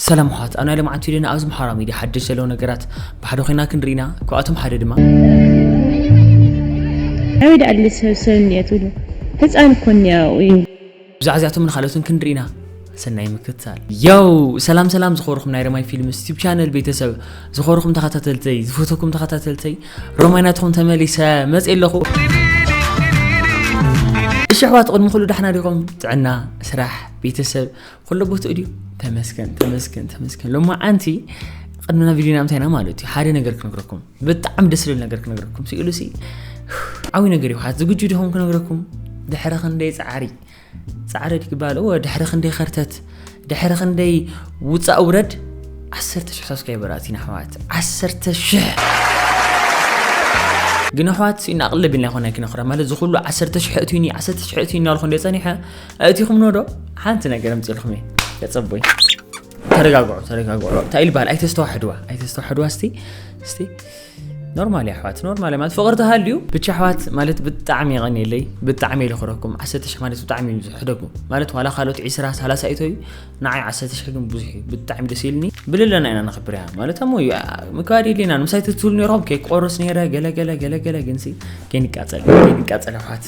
ሰላም ኣሕዋት፣ ኣብ ናይ ሎማዓንቲ ቪድዮና ኣብዚ ማሕበራዊ ሚድያ ሓደሽቲ ዘለዉ ነገራት ብሓደ ኮይና ክንርኢና። ካብኣቶም ሓደ ድማ ኣበይ ደኣ ኣለ ሰብ ሰብ እኒኦ ትብሉ? ህፃን እኮ እኒኣ ኣብኡ እዩ። ብዛዕባ እዚኣቶም ንኻልኦትን ክንርኢና። ሰናይ ምክትታል። ያው ሰላም ሰላም ዝኸበርኩም ናይ ረማይ ፊልምስ ዩቲዩብ ቻነል ቤተሰብ፣ ዝኸበርኩም ተኸታተልተይ፣ ዝፈተኩም ተኸታተልተይ፣ ሮማይ ናትኹም ተመሊሰ መፅእ ኣለኹ። እሺ ኣሕዋት፣ ቅድሚ ኩሉ ዳሕና ዲኹም? ጥዕና፣ ስራሕ፣ ቤተሰብ ኩሉ ቦትኡ ድዩ? ተመስገን ተመስገን ተመስገን። ሎማዓንቲ ቅድሚ ናብ ቪድዮና ምንታይና ማለት እዩ ሓደ ነገር ክነግረኩም፣ ብጣዕሚ ደስ ዝብል ነገር ክነግረኩም ስኢሉ ሲ ዓብይ ነገር እዩ። ሓት ዝግጁ ዲኹም ክነግረኩም? ድሕሪ ክንደይ ፃዕሪ፣ ፃዕሪ ድግባል እወ ድሕሪ ክንደይ ከርተት፣ ድሕሪ ክንደይ ውፃእ ውረድ፣ ዓሰርተ ሽሕ ሳብስክራይበር ኣቲና ኣሕዋት። ዓሰርተ ሽሕ። ግን ኣሕዋት ስኢና ቅልብ ኢልና ይኮና ክነኽራ ማለት ዝኩሉ ዓሰርተ ሽሕ እትዩኒ ዓሰርተ ሽሕ እትዩኒ እናልኩ እንደ ፀኒሐ፣ ኣእቲኹም ኖዶ ሓንቲ ነገር ኣምፅልኩም እየ። ተፀቦይ። ተረጋግዑ ተረጋግዑ። እንታይ ኢሉ በሃል? ኣይተስተዋሕድዋ ኣይተስተዋሕድዋ። እስቲ እስቲ ኖርማል እያ ኣሕዋት፣ ኖርማል እያ ማለት ፍቕሪ ተሃልዩ ብቻ ኣሕዋት ማለት ብጣዕሚ የቐንየለይ፣ ብጣዕሚ እየ ለኽረኩም። ዓሰርተ ሽሕ ማለት ብጣዕሚ እዩ ዝሕደጉ ማለት ዋላ ካልኦት ዒስራ ሰላሳ እቶዩ ንዓይ ዓሰርተ ሽሕ ግን ብዙሕ እዩ፣ ብጣዕሚ ደስ ኢልኒ። ብልለና ኢና ነኽብር እያ ማለት ኣሞ እዩ ምክባድ የድልየና። ንምሳይ ትትብሉ ነይርኹም ኬክ ቆርስ ነይረ ገለ ገለ ገለ ገለ ግንሲ ከይንቃጸል ከይንቃጸል ኣሕዋት።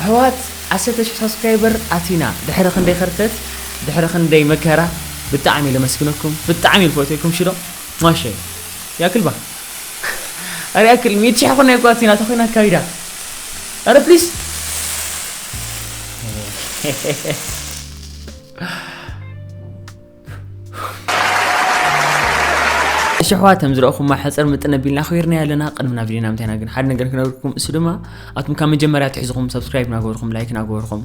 ኣሕዋት ዓሰርተ ሽሕ ሳብስክራይበር ኣቲና ድሕሪ ክንደይ ከርተት ድሕሪ ክንደይ መከራ ብጣዕሚ ለመስግነኩም ብጣዕሚ ልፈትኩም ሽዶ ማሸ ያክል ባ ኣረ ያክል ሚእቲ ሺሕ ኮና ይኳ ኣቲና ተኾይና ኣካቢዳ ኣረ ፕሊስ እሺ ኣሕዋት ከም ዝረእኹማ ሕፅር ምጥን ኣቢልና ኣኽቢርና ኣለና። ቅድሚ ናብ ቪድዮና ምንታይና ግን ሓደ ነገር ክነግርኩም፣ እሱ ድማ ኣቱም ካብ መጀመርያ ኣትሒዝኹም ሰብስክራይብ ናገበርኩም ላይክ ናገበርኩም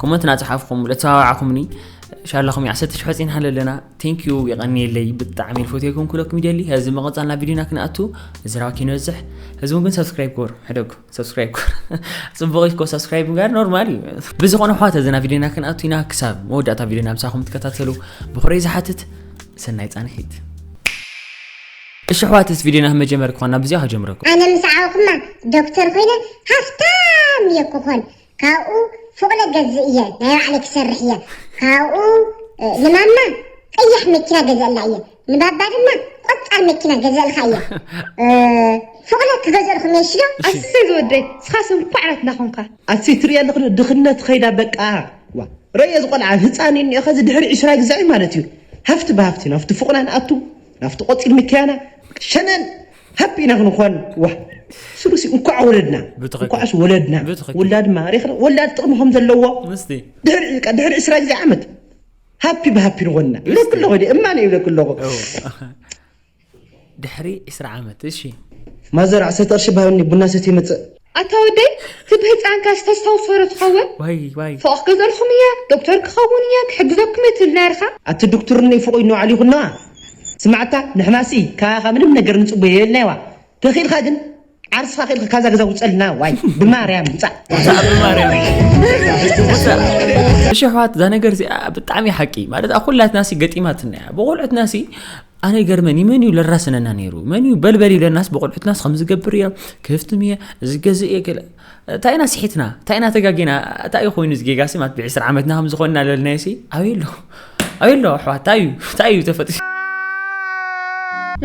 ኮመንት ናፀሓፍኩም ለተባባዕኩምኒ ሻላኹም ዓሰርተ ሽሕ በፂሕና ኣለና። ቴንክ ዩ የቐንየለይ ብጣዕሚ ልፎትየኩም ክብለኩም ይደሊ። ሕዚ መቐፃል ናብ ቪድዮና ክንኣቱ እዚ ራኪ ንበዝሕ ሕዚ እውን ግን ሰብስክራይብ ገበሩ ሕደጉ ሰብስክራይብ ገበሩ ፅቡቕ እኮ ሰብስክራይብ ምግባር ኖርማል እዩ። ብዝኾነ ኣሕዋት ሕዚ ናብ ቪድዮና ክንኣቱ ኢና። ክሳብ መወዳእታ ቪድዮና ምሳኹም ትከታተሉ ብኹረይ ዝሓትት ሰናይ ፃንሒት። እሺ ኣሕዋት፣ እዚ ቪድዮና መጀመር ክኾና ብዚኣ ክጀምረኩም። ኣነ ምስ ዓወኹማ ዶክተር ኮይነ ሃፍታም እየ ክኾን። ካብኡ ፎቕ ገዝእ እየ፣ ናይ ባዕለይ ክሰርሕ እየ። ካብኡ ልማማ ቀያሕ መኪና ገዝአላ እየ፣ ንባባ ድማ ቆፃል መኪና ገዝአልካ እየ። ፎቕ ክገዝእልኩም እየ ሽዶ። ኣስሰይ ዝወደይ፣ ንስኻስ እንኳዕ ናትና ኾንካ። ኣቲ ትርእያ ኣለኽዶ ድኽነት ኸይዳ በቃ። ዋ ረየ ዝቆልዓ ህፃን እዩ እኒኦ ኸዚ ድሕሪ ዕስራ ግዛዕ ማለት እዩ። ሃፍቲ ብሃፍቲ ናብቲ ፉቕና ንኣቱ ናብቲ ቆፂል ምክያና ሸነን ሃፒ ኢና ክንኾን። ዋ ስሩሲ እንኳዕ ወለድና ብትኽክል። እንኳዕስ ወለድና ብትኽክል። ወላድ ማሪኽ ወላድ ጥቕሚ ከም ዘለዎ ምስቲ ድሕሪ ዕስራ ግዜ ዓመት ሃፒ ብሃፒ ንኾንና ይብለኩ ኣለኹ ዲ እማነ ይብለኩ ኣለኹ። ድሕሪ ዕስራ ዓመት እሺ ማዘር ዓሰርተ ቅርሺ ባሃብኒ ቡና ሰት ይመፅእ። ኣታ ወደይ እቲ ብህፃንካ ዝተስታውሶ ዶ ትኸውን? ዋይ ዋይ ፎቕ ክገዝኣልኩም እየ፣ ዶክተር ክኸውን እየ፣ ክሕግዘኩም እየ ትብል ነይርኻ። ኣቲ ዶክትርኒ ፎቕ ይነውዓል ይኹና ስማዕታ ንሕናሲ ካኻ ምንም ነገር ንፅቡ የብልናይዋ ተኺእልካ ግን ዓርስኻ ክኢልካ ካዛ ገዛ ውፀልና ዋይ ብማርያም ውፃእ። ውፃእ ብማርያም ውፃእ። እሺ ኣሕዋት እዛ ነገር እዚኣ ብጣዕሚ ሓቂ ማለት ኣብ ኩላትና ሲ ገጢማትና እያ ብቆልዑትና ሲ ኣነ ይገርመኒ መን እዩ ለራስነና ነይሩ መን እዩ በልበል ይብለናስ ብቆልዑትናስ ከም ዝገብር እየ ክህፍትም እየ ዝገዝእ እየ ገለ እንታይ ኢና ስሒትና እንታይ ኢና ተጋጊና እንታይ እዩ ኮይኑ ዝጌጋ ሲ ማለት ብዕስራ ዓመትና ከም ዝኾንና ለልናዮ ሲ ኣበይ ኣሎ ኣበይ ኣሎ ኣሕዋት እንታይ እዩ እንታይ እዩ ተፈጢሩ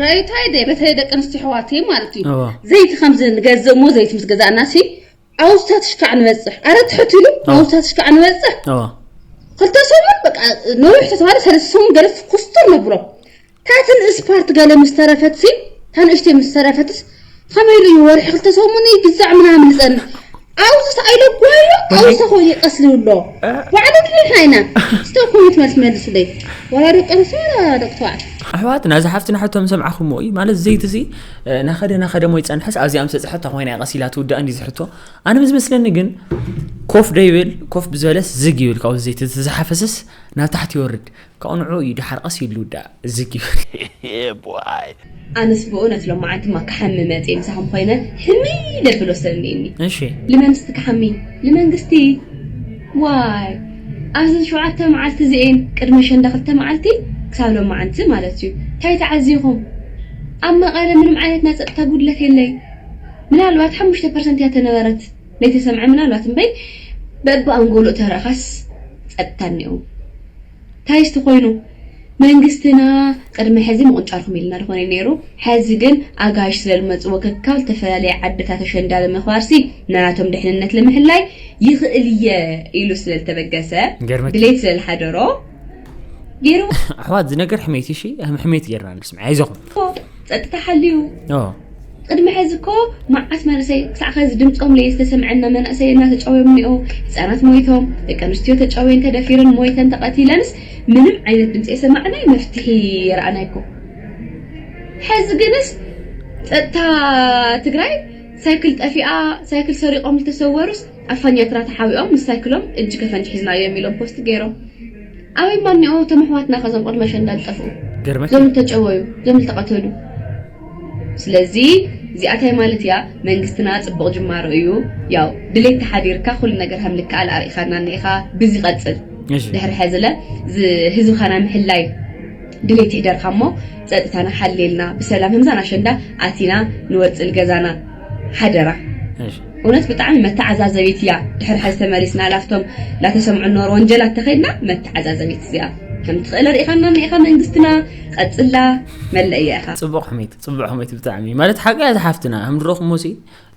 ራይታይ ደ በተለይ ደቂ ኣንስትዮ ኣሕዋተይ ማለት እዩ እዋ ዘይቲ ከምዚ ንገዝእ እሞ ዘይቲ ምስ ገዛእና ሲ ኣውስታ ትሽካዕ ንበፅሕ ኣረ ትሕት ኢሉ ኣውስታ ትሽካዕ ንበፅሕ እዋ ክልተ ሰሙን በቃ ነዊሕ ተተባለ ሰለስተ ሰሙን ገለ ኩስቱር ነብሎ ታትን ስፓርት ገለ ምስ ተረፈት ሲ ታንእሽተይ ምስ ተረፈትስ ከመይ ኢሉ እዩ ወርሒ ክልተ ሰሙን ይግዛዕ ምናምን ዝፀንሕ ኣውስታ ኣይለጓዮ ኣውስታ ኮይኑ ቀስሊ ኣሎ ባዕሉ ድልሕ ኣይና ስተ ኮይኑ ትመልስ መልስለይ ወላ ደቂ ኣንስትዮ ወላ ደቂ ተባዕትዮ ኣሕዋትና እዛ ሓፍትና ሕቶ ምሰምዓኹሞ እዩ ማለት ዘይቲ ሲ ናኸደ ናኸደ ሞ ይፀንሐስ ኣብዚኣ ምስ በፅሐት ተኾይና እያ ቀስ ኢላ ትውዳእ እንዲ ዝሕቶ ኣነ ብዝመስለኒ ግን ኮፍ ደይብል ኮፍ ብዝበለስ ዝግ ይብል ካብኡ ዘይቲ ዝሓፈስስ ናብ ታሕቲ ይወርድ ካብኡ ንዑ እዩ ድሓር ቀስ ኢሉ ዝውዳእ ዝግ ይብል ኣነስ ብእውነት ሎማዓንቲ ማ ክሓሚ መፅየ ምሳኹም ኮይነ ሕምይ ደብል ወሰድኒ እኒ እሺ ልመንስ ትክሓሚ ንመንግስቲ ዋይ ኣብዚ ሸውዓተ መዓልቲ እዚኤን ቅድሚ ሸንዳ ክልተ መዓልቲ ክሳብ ሎማዓንቲ ማለት እዩ እንታይ ተዓዚኹም ኣብ መቐለ ምንም ዓይነት ናይ ጸጥታ ጉድለት የለይ። ምናልባት ሓሙሽተ ፐርሰንት እያ ተነበረት ዘይተሰምዐ፣ ምናልባት እምበይ በብኣንጎሎ ተረኻስ ጸጥታ እኒኦ። ታይስቲ ኮይኑ መንግስትና ቅድሚ ሕዚ ምቕንጫርኩም ኢልና ዝኾነ ነይሩ። ሕዚ ግን ኣጋይሽ ስለልመፅዎ ከካብ ዝተፈላለየ ዓድታት ኣሸንዳ ብምኽባርሲ ናቶም ድሕንነት ንምሕላይ ይኽእል እየ ኢሉ ስለልተበገሰ፣ ገርመኪ። ድሌት ስለልሓደሮ ገይሩ። ኣሕዋት፣ ዝነገር ሕሜት እሺ፣ ሕሜት ጌርና ንስምዐ። ኣይዞኹም። ጸጥታ ሓልዩ። ኦ። ቅድሚ ሕዚ እኮ መዓት መንእሰይ ክሳዕ ኸዚ ድምፆም ለየ ዝተሰምዐና መናእሰይ እናተጨወዮም እኒኦ። ህፃናት ሞይቶም፣ ደቂ ኣንስትዮ ተጨወየን ተደፊረን ሞይተን ተቐቲለንስ ምንም ዓይነት ድምፂ የሰማዕናይ፣ መፍትሒ የረኣናይ እኮ። ሕዚ ግንስ ጸጥታ ትግራይ ሳይክል ጠፊኣ፣ ሳይክል ሰሪቖም ዝተሰወሩስ ኣብ ፋኛትራ ተሓቢኦም ምስ ሳይክሎም እጅ ከፈንጅ ሒዝናዮም ኢሎም ፖስት ገይሮም። ኣበይ ማን እኒኦ እቶም ኣሕዋትና ከዞም ቅድሚ ኣሸንዳ ዝጠፍኡ? ገርመኪ። ዞም ዝተጨወዩ፣ ዞም ዝተቐተሉ። ስለዚ እዚኣ እንታይ ማለት እያ? መንግስትና ጽቡቕ ጅማሮ እዩ። ያው ድሌት ተሓዲርካ ኩሉ ነገር ከም ልክኣል ኣርኢኻና እኒኢኻ፣ ብዚ ቀጽል። እሺ። ድሕሪ ሕዝለ ዝ-፣ ህዝብኻ ናይ ምሕላይ ድሌት ይሕደርካ እሞ ጸጥታና ሓልየልና ብሰላም ህምዛን ኣሸንዳ ኣቲና ንወጽል ገዛና ሓደራ። እሺ። እውነት ብጣዕሚ መተዓዛዘቢት እያ። ድሕሪ ሕዚ ተመሊስና ላፍቶም ላተሰምዑ ነበሩ ወንጀላት ተኸድና መተዓዛዘቢት እዚኣ ከም ትኽእል ርኢኻና እኒኢኻ መንግስትና። ቀጽላ መለያ ኢኻ። ጽቡቕ ሕሜት፣ ጽቡቕ ሕሜት ብጣዕሚ። ማለት ሓቂ እያ ዝሓፍትና። ከም ድሮኹም ሞሲ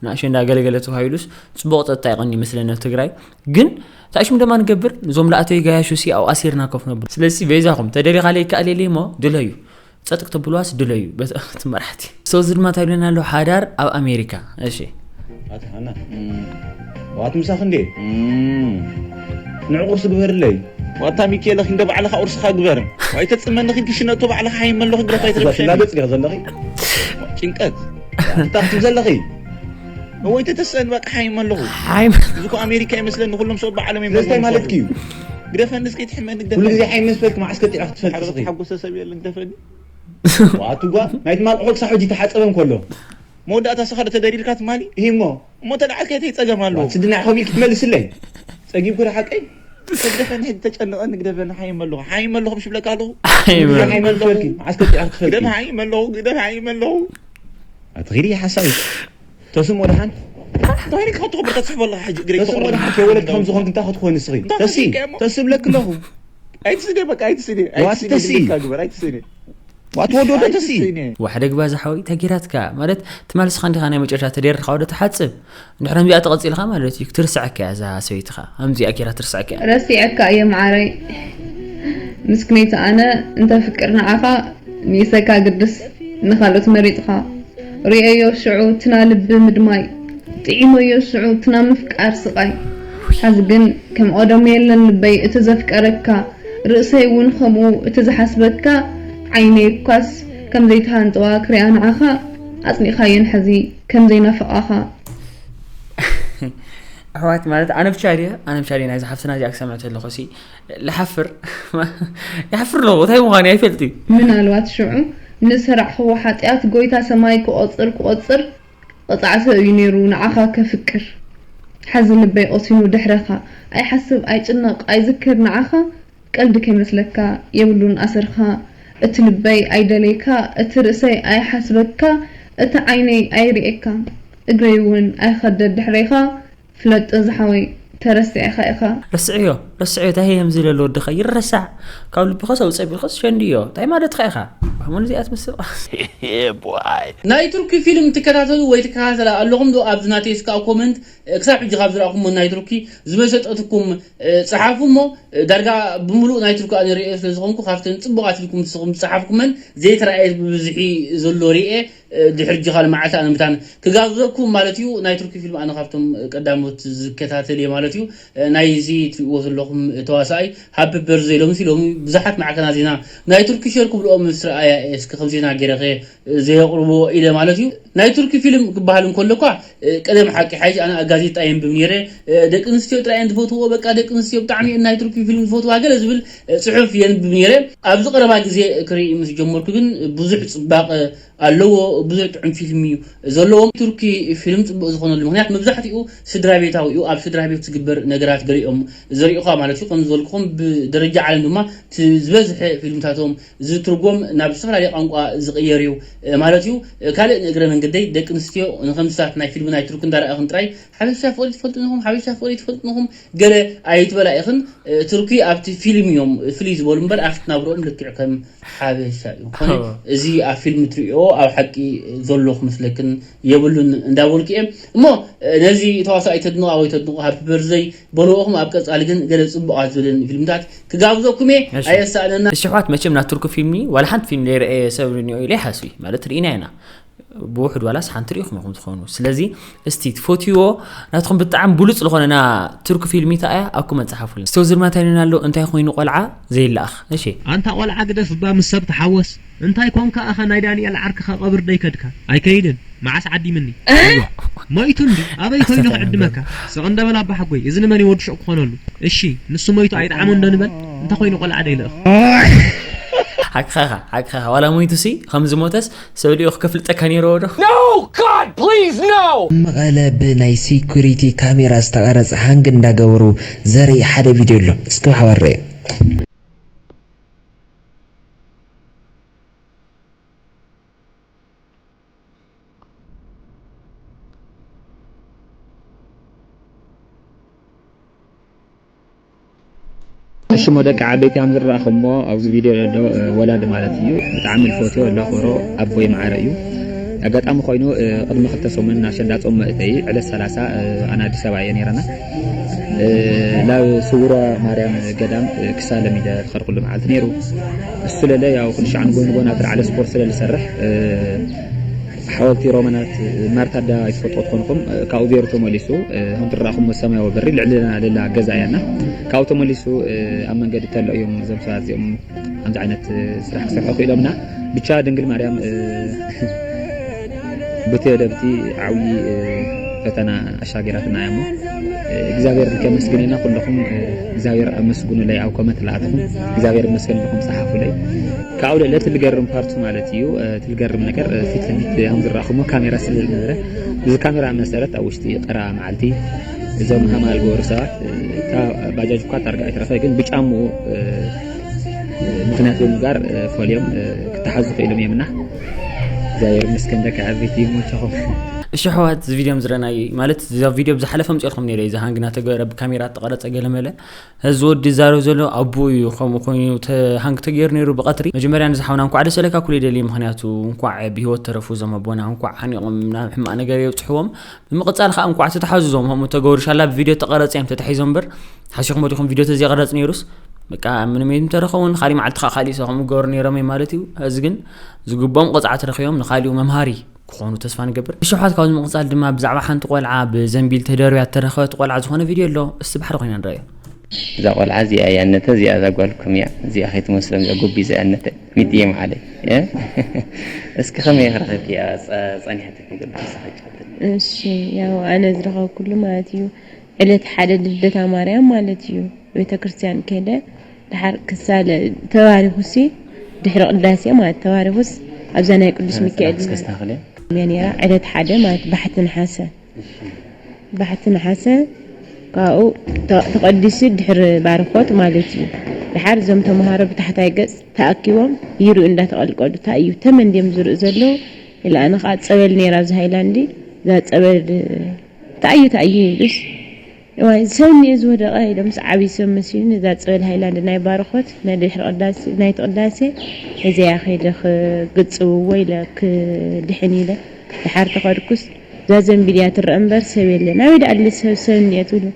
ንኣሸንዳ ገለገለ ተባሂሉስ ጽቡቕ ጸጥታ ይቐኒ ይመስለኒ ኣብ ትግራይ። ግን ታሽም ደማ ንገብር፣ እዞም ለኣተዊ ጋያሹ ሲ ኣብኡ ኣሲርና ኮፍ ነብሉ። ስለዚ በይዛኹም ተደሊኻ ለይከኣል የለ እሞ ድለዩ። ጸጥ ክተብልዋስ ድለዩ። በቲ መራሕቲ። ሰው እዚ ድማ እንታይ ኢሉና ኣሎ? ሓዳር ኣብ ኣሜሪካ። እሺ። ኣታ ሃና፣ እም፣ ዋት ምሳኽ እንዴ? እም፣ ንዕ ቁርሲ ግበርለይ። ዋታ ሚካኤል፣ ኺንደ ባዕልኻ ቁርስኻ ግበር። ኣይተጽመኒ፣ ኺን ክሽነቶ ባዕልኻ ሃይመ ኣለኹ፣ ግደፍ፣ ኣይትረብሸኒ። ትላገጽ ዲኻ ዘለኺ? ጭንቀት። እንታይ ክትብል ዘለኺ? እወ፣ ኣይተተስአን፣ በቃ ሃይመ ኣለኹ። ሃይመ-፣ እዚ እኮ ኣሜሪካ ይመስለኒ፣ ኩሎም ሰብ በዓሎም እዮም ስለዚ እንታይ ማለት ኣለኹ። እዩ? ግደፈኒ፣ እስኪ ትሕመኒ፣ ግደፈኒ። ኩሉ ግዜ ሃይመ ምስ በልክ መዓስ ከጢዕካ ክትፈልጥ ሓረር እስኺ? ተሓጎሰ ሰብ የለን፣ ግደፈኒ። ዋቱ ጓ፣ ናይ ትማል ቁሑል ክሳብ ሕጂ ተሓጸበ እንከሎ። መወዳእታ ስኻ ዶ ተደሪርካ ትማሊ? ይሂ እሞ። እሞ ተለዓልካ እንታይ ጸገም ኣለዎ? ዋት ስድና ኢኹም ኢልኪ ትመልስለይ? ጸጊብኩ ዶ ሓቀይ? ግደፈኒ፣ ሕጂ ተጨንቐኒ፣ ግደፈኒ፣ ሓይም ኣለኹ፣ ሓይም ኣለኹ፣ ምሽ ብለካ ኣለኹ። ሓይም ግደፍ፣ ኣለኹ። ሓይም ኣለኹ። መን ትፈልኪ? መዓስ ከጢዕካ ትፈልጢ? ግደፍ፣ ሓይም ኣለኹ፣ ግደፍ፣ ሓይም ኣለኹ። ኣትኺዲ ሓሳዊ። ተስም ወደሓን። እንታይ ኢልካ ትኸብር ተስሕቦ ኣለኻ ሕጂ? ግደፍ፣ ተስም ተቕርብ ወደሓን ከይወለድኪ ከም ዝኾንኪ እንታይ ክትኮኒ ንስኺ? እንታይ ተሲ፣ ተሲእካ እሞ? ተስም ለክ ኣለኹ። ኣይትስደ፣ በቃ ኣይትስደ፣ ዋት ኣይትስደ፣ ተሲ? ግደፍካ ግበር፣ ኣይትስደ። ዋት ወዶ ተሲ? ኣይትስደ። ዋሕደ ግባ ዝሓወይ ተጊራትካ ማለት ትማልስኻ እንዲኻ ናይ መጨረሻ ተደርኻ ወደ ትሓጽብ። እንድሕር ከምዚኣ ተቐጺልካ ማለት እዩ ክትርስዐካ እያ እዛ ሰበይትኻ። ከምዚኣ ጌራ ትርስዐካ እያ። ረሲዐካ እየ መዓረይ። ምስክነይቲ ኣነ እንተ ፍቅር ንዓኻ ንእሰካ ግድስ ንኻልኦት መሪጽኻ። ርእየዮ ሽዑ ትና ልቢ ምድማይ። ጥዒመዮ ሽዑ ትና ምፍቃር ስቓይ። ሓዚ ግን ከም ኦደም የለን ልበይ እቲ ዘፍቀረካ። ርእሰይ እውን ከምኡ እቲ ዝሓስበካ። ዓይነይ እኳስ ከም ዘይተሃንጠዋ ክሪኣ ንዓኻ። ኣጽኒዕካየን ሕዚ ከም ዘይናፍቓኻ። ኣሕዋት ማለት ኣነ ብቻ ድየ ኣነ ብቻ ድየ ናይዚ ሓፍትና እዚኣ ክሰምዕ ተለኹ ሲ ልሓፍር ይሓፍር ኣለኹ እንታይ ምዃኑ ኣይፈልጥ እዩ ምናልባት ሽዑ ንሰራዕኽዎ ሓጢኣት ጎይታ ሰማይ ክቖጽር ክቖጽር ቐጻዕተ እዩ ነይሩ ንዓኻ ከፍቅር ሓዚ ልበይ ቐሲኑ ድሕረኻ ኣይሓስብ ኣይጭነቕ ኣይዝክር ንዓኻ ቀልዲ ከይመስለካ የብሉን ኣሰርካ እቲ ልበይ ኣይደልየካ እቲ ርእሰይ ኣይሓስበካ እቲ ዓይነይ ኣይርእየካ እግረይ እውን ኣይኸደድ ድሕሬኻ ፍለጦ ዝሓወይ ተረሲዕኻ ኢኻ። ረስዕዮ ረስዕዮ እንታይ እዮም ዝለሎ ወድኻ ይረሳዕ ካብ ልብኻ ሰው ጸቢልኸስ ሸንድዮ እንታይ ማለትኻ ኢኻ ኣሞን እዚኣ ትመስል ናይ ቱርኪ ፊልም ትከታተሉ ወይ ትከታተላ ኣለኹም ዶ ኣብዚ ናተይ እስካብ ኮመንት ክሳብ ሕጂ ካብ ዝረኣኹሞ ናይ ቱርኪ ዝመሰጠትኩም ጸሓፉ እሞ ዳርጋ ብምሉእ ናይ ቱርኪ ኣነ ርእየ ስለ ዝኾንኩ ካብተን ጽቡቓት ኢልኩም ንስኹም ዝጸሓፍኩመን ዘይተራእየ ብብዝሒ ዘሎ ርእየ ድሕሪ ሕጂ ካልእ መዓልቲ ኣነ ምታን ክጋብዘኩም ማለት እዩ ናይ ቱርኪ ፊልም ኣነ ካብቶም ቀዳሞት ዝከታተል እየ ማለት እዩ ናይዚ ትሪእዎ ዘለኹም ተዋሳኣይ ሃቢ በርዘይ ሎምሲ ሎሚ ብዙሓት ማዕከናት ዜና ናይ ቱርኪ ሸር ክብልኦም ምስ ረኣያ እየ እስኪ ከም ዜና ገይረ ከ ዘየቕርቦ ኢለ ማለት እዩ ናይ ቱርኪ ፊልም ክበሃል እንከሎ እኳ ቀደም ሓቂ ሓይሽ ኣነ ኣብ ጋዜጣ የንብብ ነይረ ደቂ ኣንስትዮ ጥራይ እየን ዝፈትዎ በቃ ደቂ ኣንስትዮ ብጣዕሚ እየን ናይ ቱርኪ ፊልም ዝፈትዋ ገለ ዝብል ፅሑፍ የንብብ ነይረ ኣብዚ ቀረባ ግዜ ክርኢ ምስ ጀመርኩ ግን ብዙሕ ፅባቐ ኣለዎ ብዙሕ ጥዑም ፊልም እዩ ዘለዎም። ቱርኪ ፊልም ጽቡቕ ዝኾነሉ ምኽንያት መብዛሕትኡ ስድራ ቤታዊ እዩ። ኣብ ስድራ ቤት ዝግበር ነገራት ገሊኦም ዘርእዩኻ ማለት እዩ። ከም ዝበልኩኹም ብደረጃ ዓለም ድማ እቲ ዝበዝሐ ፊልምታቶም ዝትርጎም ናብ ዝተፈላለየ ቋንቋ ዝቕየር እዩ ማለት እዩ። ካልእ ንእግረ መንገደይ ደቂ ኣንስትዮ ንከምስታት ናይ ፊልም ናይ ቱርኪ እንዳረኣኽን ጥራይ ሓበሻ ፍቕሪ ትፈልጡ ንኹም ሓበሻ ፍቕሪ ትፈልጡ ንኹም ገለ ኣይትበላ ኢኽን። ቱርኪ ኣብቲ ፊልም እዮም ፍልይ ዝበሉ እምበር ኣብቲ ናብርኦም ልክዕ ከም ሓበሻ እዩ። ኮነ እዚ ኣብ ፊልም ትሪኦ ኣብ ሓቂ ዘሎ ክመስለክን የብሉን እንዳበልኩ እየ። እሞ ነዚ ተዋሳኢ ተድንቑ ኣወይ ተድንቑ ሃፒ በርዝደይ በልዎኹም። ኣብ ቀጻሊ ግን ገለ ጽቡቓት ዝብልን ፊልምታት ክጋብዘኩም እየ። ኣየሳእነና። እሺ ኣሕዋት፣ መቸም ናብ ቱርኪ ፊልም ዋላ ሓንቲ ፊልም ዘይረኣየ ሰብ እኒኦ ኢለ ይሓስብ እዩ። ማለት ርኢና ኢና። ብውሕድ ዋላስ ሓንቲ ርኢኹም ኢኹም ትኾኑ። ስለዚ እስቲ ትፈትዎ ናትኹም ብጣዕሚ ብሉጽ ዝኾነ ና ቱርኪ ፊልም እንታይ እያ ኣኩመ ጸሓፉልና። ስቶዝር ማታይንን ኣሎ እንታይ ኮይኑ ቆልዓ ዘይለኣኽ። እሺ ኣንታ ቆልዓ ግደፍ እባ ምስ ሰብ ተሓወስ። እንታይ ኮንካ ኣኸ ናይ ዳንኤል ዓርክኻ ቀብር ደይከድካ? ኣይከይድን። መዓስ ዓዲምኒ? ሞይቱ እንዲ ኣበይ ኮይኑ ክዕድመካ? ስቕ እንደ በል ኣባ ሓጎይ፣ እዚ ንመን እዩ ወዲ ሹቕ ክኾነሉ? እሺ ንሱ ሞይቱ ኣይጥዓሞ እንዶ ንበል? እንታይ ኮይኑ ቆልዓ ደይልእኽ? ሓቅኻ ኢኻ፣ ሓቅኻ ኢኻ። ዋላ ሞይቱ ሲ ከም ዝሞተስ ሰብ ልኢኹ ከፍልጠካ ነይርዎ ዶ? No! God, please, no! ኣብ መቐለ ብናይ ሴኩሪቲ ካሜራ ዝተቐረጸ ሃንግ እንዳገበሩ ዘርኢ ሓደ ቪድዮ ኣሎ። እስኪ ብሓባር ንርእዮ። እሺ እሞ ደቂ ዓበይቲ ከም ዝረኣኹሞ ኣብዚ ቪድዮ ዘሎ ወላዲ ማለት እዩ። ብጣዕሚ ዝፈትዮ ለኾሮ ኣቦይ ማዕረ እዩ። ኣጋጣሚ ኮይኑ ቅድሚ ክልተ ሰሙን ናብ ሸንዳ ጾም መእተይ ዕለት ሰላሳ ኣነ ኣዲስ ኣበባ እየ ነይረና ናብ ስውራ ማርያም ገዳም ክሳለም ኢለ ዝኸድኩሉ መዓልቲ ነይሩ። እሱ ለለ ያው ክንሻዕ ንጎን ጎን ኣብ ትርዓለ ስፖርት ስለ ዝሰርሕ ሓወልቲ ሮማናት ማርታዳ ይትፈልጦ ትኾንኩም ካብኡ ገይሩ ተመሊሱ ከም ትረኣኹም ሰማያዊ በሪ ልዕልና ለላ ገዛ እያና ካብኡ ተመሊሱ ኣብ መንገዲ ተሎ እዮም እዞም ሰባት እዚኦም ከምዚ ዓይነት ስራሕ ክሰርሑ ክኢሎምና ብቻ ድንግል ማርያም ብቲ ደብቲ ዓብዪ ፈተና ኣሻጊራትና እያ እሞ እግዚኣብሔር ከመስግን ኢና ኩለኹም እግዚኣብሔር ኣመስግኑለይ ኣብ ኮመንት ለኣተኹም እግዚኣብሔር ይመስገን ኢልኩም ፀሓፉለይ ካብኡ ለለ ትልገርም ፓርቱ ማለት እዩ ትልገርም ነገር ፊት ለፊት ከም ዝረኣኹሞ ካሜራ ስለ ዝነበረ እዚ ካሜራ መሰረት ኣብ ውሽጢ ቀረባ መዓልቲ እዞም ሃማል ገበሩ ሰባት እታ ባጃጅ እኳ ታርጋ ኣይተረፈ ግን ብጫምኡ ምኽንያት ብምግባር ፈልዮም ክተሓዙ ክኢሎም እዮም እና እግዚኣብሔር ይመስገን ደቂ ዓበይቲ ይመቸኹም። እሺ ኣሕዋት እዚ ቪድዮ ዝረኣናዮ ማለት እዛ ቪድዮ ብዝሓለፈ ኣምፅኤልኩም ነይረ እዛ ሃንግ እናተገበረ ብካሜራ ተቐረፀ ገለመለ እዚ ወዲ ዝዛረብ ዘሎ ኣቦኡ እዩ ከምኡ ኮይኑ ሃንግ ተገይሩ ነይሩ ብቐትሪ መጀመርያ ንዚ ሓውና እንኳዕ ደስ ኣለካ ኩሉ ይደሊ ምኽንያቱ እንኳዕ ብሂወት ተረፉ እዞም ኣቦና እንኳዕ ሓኒቖም ናብ ሕማቕ ነገር የብፅሕዎም ብምቕፃል ከዓ እንኳዕ ተተሓዙ እዞም ከምኡ ተገበሩ ሻላ ብቪድዮ ተቐረፂ እዮም ተታሒዞም እምበር ሓሲኹም ዲኹም ቪድዮ ተዘይቐረፅ ነይሩስ በቃ ምንም የምተረኸውን ካሊእ መዓልቲ ከዓ ካሊእ ሰው ከምኡ ገበሩ ነይሮም እዮም ማለት እዩ። እዚ ግን ዝግብኦም ቅፅዓት ረኺቦም ንካሊኡ መምሃሪ ክኾኑ ተስፋ ንገብር። ብሽውሓት ካብዚ ምቕፃል ድማ ብዛዕባ ሓንቲ ቆልዓ ብዘንቢል ተደርብያ እተረኸበት ቆልዓ ዝኾነ ቪድዮ ኣሎ። እስቲ ብሓደ ኮይና ንረኣዮ። እዛ ቆልዓ እዚኣ እያ ነተ እዚኣ እዛ ጓልኩም እያ እዚኣ ከይትመስሎም እዚኣ ጎቢ እዚኣ ነተ ሚጥየ መዓለይ እስኪ ከመይ ክረኸብክያ ጸኒሕትኪ ገለ ተሳኺጫ እሺ ያው ኣነ ዝረኸብኩሉ ማለት እዩ ዕለት ሓደ ልደታ ማርያም ማለት እዩ ቤተክርስትያን ከደ ደሓር ክሳለ ተባሪኹሲ ድሕሪ ቅዳሴ ማለት ተባሪኹስ ኣብዛ ናይ ቅዱስ ሚካኤል ከስተካክለ እያ ነይራ ዕለት ሓደ ማለት ባሕቲ ነሓሰ ባሕቲ ነሓሰ ካብኡ ተቐዲሱ ድሕሪ ባርኾት ማለት እዩ ደሓር እዞም ተምሃሮ ብታሕታይ ገፅ ተኣኪቦም ይርኡ እንዳተቐልቀሉ እንታይ እዩ ተመን ድዮም ዝርኡ ዘለዉ ኢለ ኣነ ከዓ ፀበል ነይራ ኣብዚ ሃይላንዲ እዛ ፀበል ተኣዩ ተኣዩ ይብሉስ እዋይ ሰብ እኒኦ ዝወደቐ ኢሎም ምስ ዓብዪ ሰብ መሲሉኒ እዛ ፀበል ሃይላንድ ናይ ባርኾት ናይ ድሕሪ ቅዳሴ ናይቲ ቅዳሴ እዚኣ ከይደ ክግፅብዎ ኢለ ክድሕን ኢለ ድሓር ተኸድኩስ እዛ ዘንቢል እያ ትረአ እምበር ሰብ የለን ኣበይ ደኣ ኣለ ሰብ ሰብ እኒኦ ትብሉ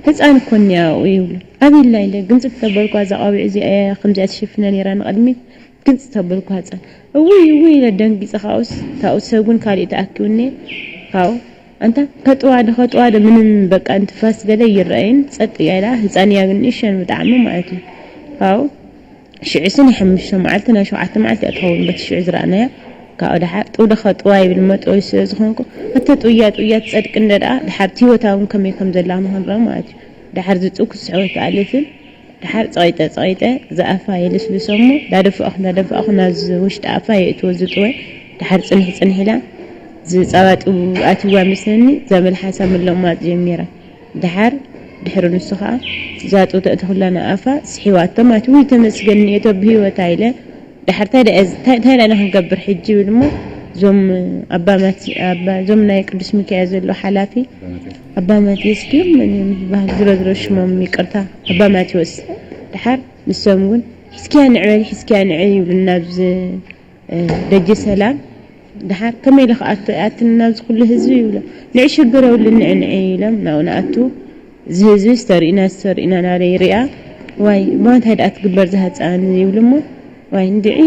ህፃን እኮ እኒኣ ኣብኡ ይብሉ ኣበይ ኣላ ኢለ ግንፅብ ተበልኳ እዛ ቆቢዕ እዚኣ እያ ከምዚኣ ትሽፍና ነይራ ንቕድሚት ግንፂ ተበልኳ ህፃን እውይ እውይ ኢለ ደንጊፀ ካብኡስ ካብኡ ሰብ እውን ካሊእ ተኣኪቡ እኒአ ካብኡ ኣንታ ከጥዋ ዶ ከጥዋ ዶ ምንም በቃ እንትፋስ ገለ ይረኣይን ጸጥ እያ ኢላ ህፃን እያ ግን ንእሸን ብጣዕሚ ማለት እዩ ካብኡ ሽዑ ስኒ ሓሙሽተ መዓልቲ ናይ ሸውዓተ መዓልቲ እያ ትኸውን በቲ ሽዑ ዝረኣናያ ካብኡ ደሓር ጥው ዶ ከጥዋ ይብል መጥወሊ ስለ ዝኾንኩ ኣተ ጥውያ ጥውያ ትጸድቂ እንደ ደኣ ደሓር እቲ ህይወታ እውን ከመይ ከም ዘላ ንኽንረኣ ማለት እዩ ደሓር ዝጥው ክትስሕቦ ኣይከኣለትን ደሓር ጸቒጠ ጸቒጠ ዝኣፋ የልስልሶ እሞ ዳደፋእኹ ዳደፋእኹ ናብዚ ውሽጢ ኣፋ የእትዎ ዝጥወ ድሓር ጽንሕ ጽንሕ ኢላ ዝጻባጡ ኣትዋ መስለኒ፣ ዛመል ሓሳብ ምለማጥ ጀሚራ። ድሓር ድሕሪ ንሱ ኸኣ ዛጡ ተእትኹላ ንኣፋ ስሒዋቶም ኣትዊ ተመስገን እቶ ብህይወት ኣይለ። ድሓር እንታይ ደኣ እንታይ እንታይ ደኣ ክንገብር ሕጂ ይብል እሞ፣ እዞም ኣባ ማት ኣባ እዞም ናይ ቅዱስ ሚካኤል ዘሎ ሓላፊ ኣባ ማቴዎስ ድዮም መን እዮም ዝበሃል ዝሮ ዝሮ ሽሞም ይቅርታ፣ ኣባ ማቴዎስ። ድሓር ንሶም እውን ሕዝኪያ ንዕበል ሕዝኪያ ንዕበል ይብሉና ኣብዚ ደጀ ሰላም። ድሓር ከመይ ኢለ ክኣቱ ኣትን ናብዚ ኩሉ ህዝቢ ይብሎ። ንዒ ሽግር የብሉን ንዒ ንዒ ኢሎም ናብኡ ንኣቱ። እዚ ህዝቢ ዝተርእዩና ዝተርእዩና ናበለ ይሪኣ። ዋይ እሞ እንታይ ደኣ ትግበር ዝሃፃኒ ይብሉ እሞ፣ ዋይ እንድዒ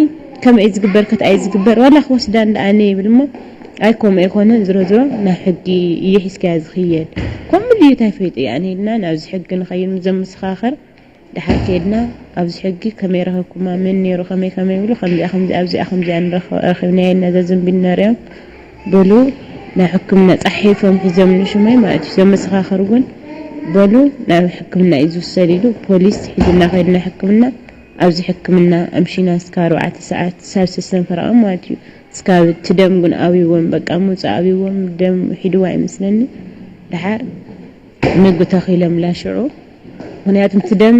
ከምኡ እዩ ዝግበር ከትኣ እዩ ዝግበር ዋላ ክወስዳ እንዳ ኣነ ይብል እሞ፣ ኣይ ከምኡ ኣይኮነን ዝሮ ዝሮ ናብ ሕጊ እዩ ሒዝካያ ዝኽየድ። ከምኡ ድዩ እንታይ ፈይጡ እየ ኣነ ኢልና ናብዚ ሕጊ ንኸይድ ምዘምስኻኸር። ድሓር ከይድና ኣብዚ ሕጊ ከመይ ረኸብኩማ መን ነይሩ ከመይ ከመይ ይብሉ ከምዚኣ ከምዚኣ ኣብዚኣ ከምዚኣ ንረኸ- ረኺብናዮ እና ዘዘንቢልና ሪኦም በሉ። ናብ ሕክምና ፃሒፎም ሒዞም ንሽመይ ማለት እዩ። ዘመሰኻኸር እውን በሉ ናብ ሕክምና እዩ ዝውሰድ ኢሉ ፖሊስ ሒዝና ከይድና ሕክምና። ኣብዚ ሕክምና ኣምሺና እስካ ኣርባዕተ ሰዓት ሳብ ሰሰን ፈረቓ ማለት እዩ። እስካ እቲ ደም ግን ኣብዎም በቃ ሙፃ ኣብዎም ደም ሒድዋ ይመስለኒ። ድሓር ምግቢ ተኺሎም ላሽዑ ምክንያቱ እቲ ደም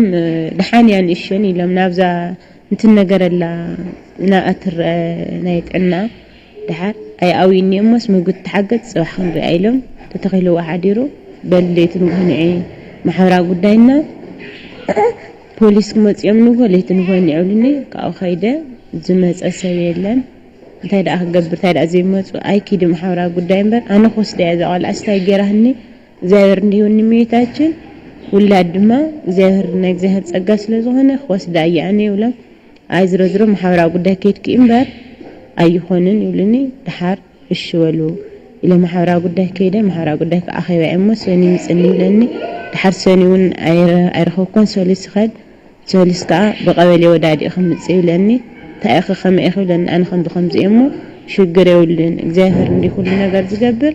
ድሓን እያ ንእሸን ኢሎም ናብዛ እንትነገረላ ናብኣ ትረአ ናይ ጥዕና። ድሓር ኣይኣውይኒ እሞስ ምግቢ ትሓገዝ ፅባሕ ክንሪኣ ኢሎም ተተኺልዎ ሓዲሩ። በል ለይቲ ንጉህ ንዒ ማሕበራዊ ጉዳይና ፖሊስ ክመፅኦም ንጎ ለይቲ ንጎ ንዕብልኒ ካብኡ ከይደ ዝመፀ ሰብ የለን። እንታይ ደኣ ክገብር እንታይ ደኣ ዘይመፁ ኣይኪድ ማሕበራዊ ጉዳይ እምበር ኣነ ክወስዳ እያ እዛ ቆልዓ ስታይ ገይራህኒ። እግዚኣብሔር እንዲሁን ንሚታችን ውላድ ድማ እግዚኣብሔር ናይ እግዚኣብሔር ጸጋ ስለ ዝኾነ ክወስዳ እያ ኣነ ይብሎም። ኣይ ዝሮ ዝሮ ማሕበራዊ ጉዳይ ከይድኪ እምበር ኣይኾንን ይብልኒ። ድሓር እሺ በሉ ኢለ ማሕበራዊ ጉዳይ ከይደ ማሕበራዊ ጉዳይ ከዓ ኣኼባ እሞ ሰኒ ምጽኒ ይብለኒ። ድሓር ሰኒ እውን ኣይረ- ኣይረኸብኩን ሰሉስ ይኸድ ሰሉስ ከዓ ብቀበሌ ወዳዲ ኢኹም ምጽእ ይብለኒ። እንታይ ኢኺ ከመይ ኢኺ ይብለኒ። ኣነ ከምዚ ከምዚ እየ እሞ ሽግር የብሉን እግዚኣብሔር እንዲ ኩሉ ነገር ዝገብር።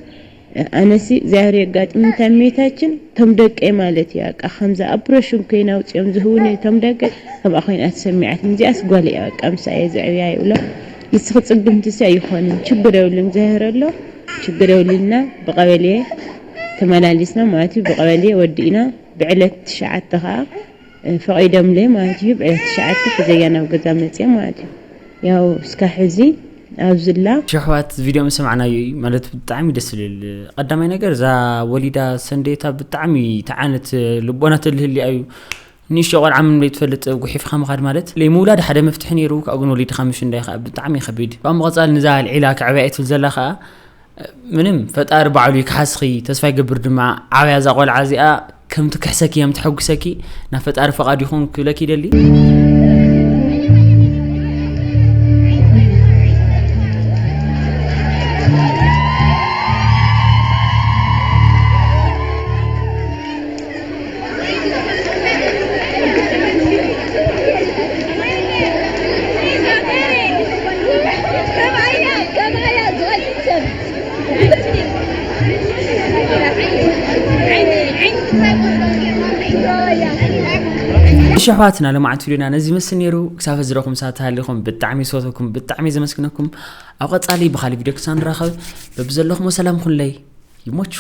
ኣነሲ እግዚኣብሔር የጋጥም እንታይ እመቤታችን ቶም ደቀይ ማለት እዩ በቃ ከምዚ ኣፕሮሽን ኮይና ኣውፅኦም ዝህቡኒ ቶም ደቀይ ከምኣ ኮይና ተሰሚዓትኒ እዚኣስ ጓል እያ በቃ ምሳየ ዘዕብያ ይብሎ። ንስኺ ፅግምቲ ሲ ኣይኾንን ችግር የብሉን እግዚኣብሔር ኣሎ። ችግር የብሉና ብቀበሌ ተመላሊስና ማለት እዩ ብቀበሌ ወዲእና ብዕለት ትሽዓተ ከዓ ፈቒዶምለይ ማለት እዩ ብዕለት ትሽዓተ ሒዘያ ናብ ገዛ መፅየ ማለት እዩ። ያው እስካ ሕዚ ኣብዝላ ሽሕዋት ቪድዮ ምስ ሰማዕናዮ እዩ ማለት ብጣዕሚ ደስ ዝብል። ቀዳማይ ነገር እዛ ወሊዳ ሰንደታ ብጣዕሚ ተዓነት ልቦና ተልህልያ እዩ። ንእሽቶ ቆልዓ ምን ዘይትፈልጥ ጉሒፍካ ምኻድ ማለት ለይ ምውላድ ሓደ መፍትሒ ነይሩ ካብኡ ግን ወሊድካ ምሽ እንዳይ ከዓ ብጣዕሚ ከቢድ እዩ። ካብ ምቐፃል ንዛ ኣልዒላ ከዕብያ እትብል ዘላ ከዓ ምንም ፈጣሪ ባዕሉ ይክሓስኺ ተስፋ ይገብር ድማ ዓብያ እዛ ቆልዓ እዚኣ ከምቲ ክሕሰኪ እያ ምትሐጉሰኪ ናብ ፈጣሪ ፈቓድ ይኹን ክብለኪ ይደሊ። እሺ ኣሕዋትና ለማዓንቲ ቪድዮና ነዚ ይመስል ነይሩ። ክሳብ ሕዚ ረኹም ሳት ተሃሊኹም ብጣዕሚ ዝፈተኩም ብጣዕሚ ዘመስግነኩም። ኣብ ቀጻሊ ብኻሊ ቪድዮ ክሳብ ንራኸብ በብዘለኹም ሰላም ኩንለይ ይሞች።